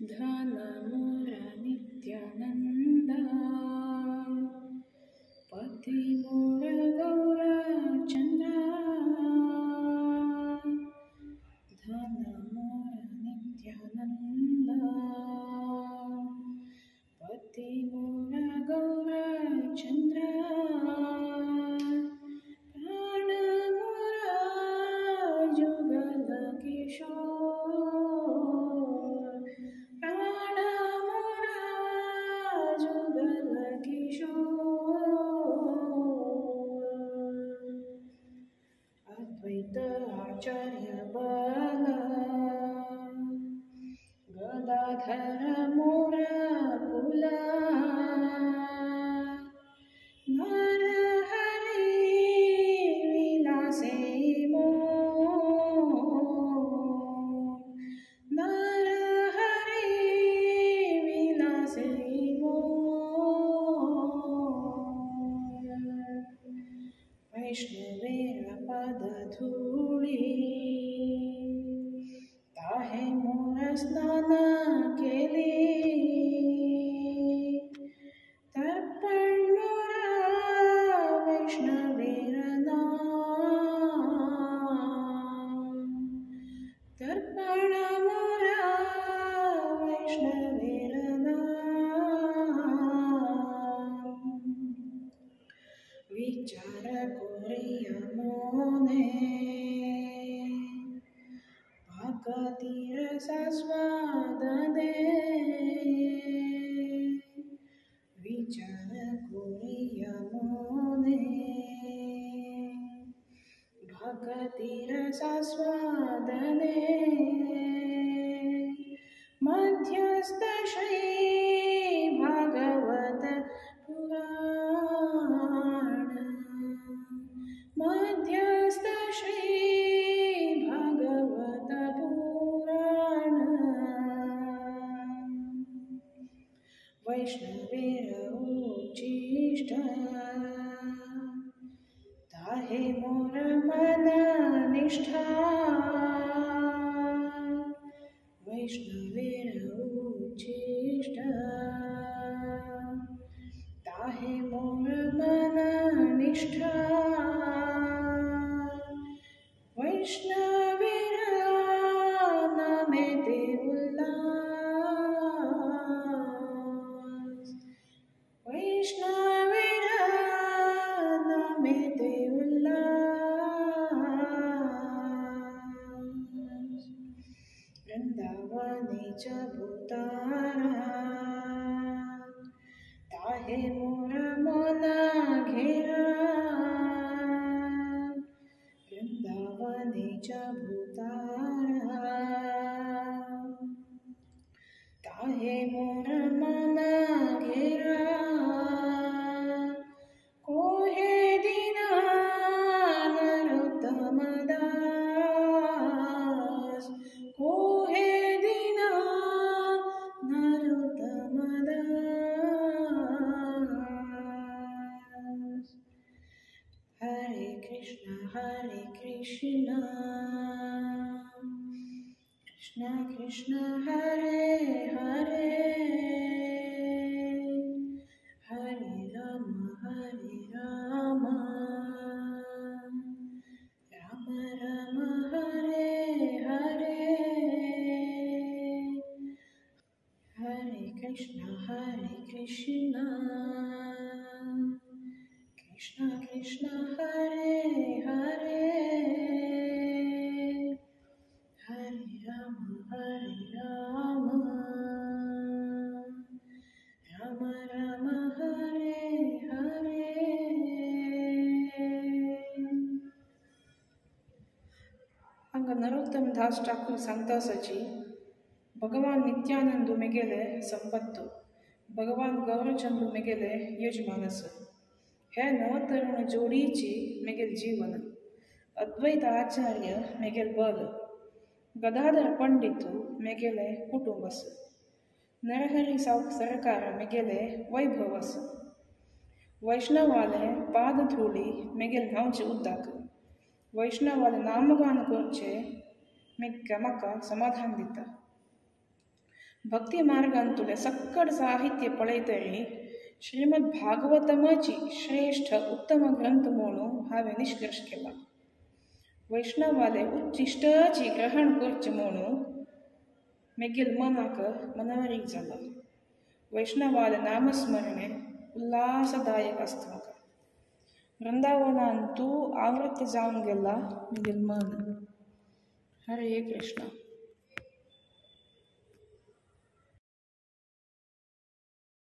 धन मोर नित्यानंद पति मोर गौरचंद्र। धन मोर नित्यानंद पति मोर गौरचंद्र। प्राण मोर जुगल किशोर, प्राण मोर जुगल किशोर। अद्वैत आचार्य बल गदाधर मोर कुल। नरहरि विलासे मोर, नरहरि विलासे मोर। वैष्णवेर पद धूळी ताहे मोर स्नान केले। तर्पण मोर वैष्णवेर नाम, तर्पण मोर वैष्णवेर नाम। विचार कोरिया मोने भगती रसास्वादने। विचार कोरिया मोने भगती रसास्वादने। मध्यस्थ श्री भागवत पुराण, मध्यस्थ श्री भागवत पुराण। वैष्णवेर उच्चिष्ट ताहे मोर मन निष्ठा। वैष्णवेर उच्चिष्ट ताहे मोर मन निष्ठा। वैष्णवेर नामे ते उल्लास, वैष्णवेर नामे ते उल्लास। वृंदावनेच भूतारा ताहे मोर मन घेरा। वृंदावनेच भूतारा ताहे मोर मन घेरा। कोहे दीना नरोत्तम दास, कोहे दीना नरोत्तम दास। हरे कृष्ण हरे कृष्ण कृष्ण कृष्ण हरे हरे। हरे राम हरे राम राम राम हरे हरे। हरे कृष्ण हरे कृष्ण कृष्ण कृष्ण हरे हरे। हरे राम हरे राम राम राम हरे हरे। हांगा नरोत्तम दास ठाकूर सांगता आसाची भगवान नित्यानंद मेगेले संपत्तु, भगवान गौरचंद्र मेगेले यजमान आसा। हे नवतरुण जोडीची मेगेल जीवन, अद्वैत आचार्य मेगेल बल, गदाधर पंडितु मेगेले कुटुंब आसा, नरहरी सरकार मेगेले वैभव आसा, वैष्णवाले पादधूळी मेगेल न्हांवचे उदक, वैष्णवाले नामगान करचे म्हाका समाधान दिता। ಭಕ್ತಿ ಮಾರ್ಗಂತುಲೆ ಸಕ್ಕಡ ಸಾಹಿತ್ಯ ಪಳೈತರಿ श्रीमद भागवतमाची श्रेष्ठ उत्तम ग्रंथ म्हणून हांवें निश्कर्श केला. वैष्णवाले उच्चिश्टची ग्रहण करचें म्हणून मेगेल मनाक मनारीक जाला. वैष्णवाले नामस्मरणे उल्हासदायक आसता म्हाका. वृंदावनान तूं आवृत्त जावन गेला मेगेल मन. हरे कृष्णा.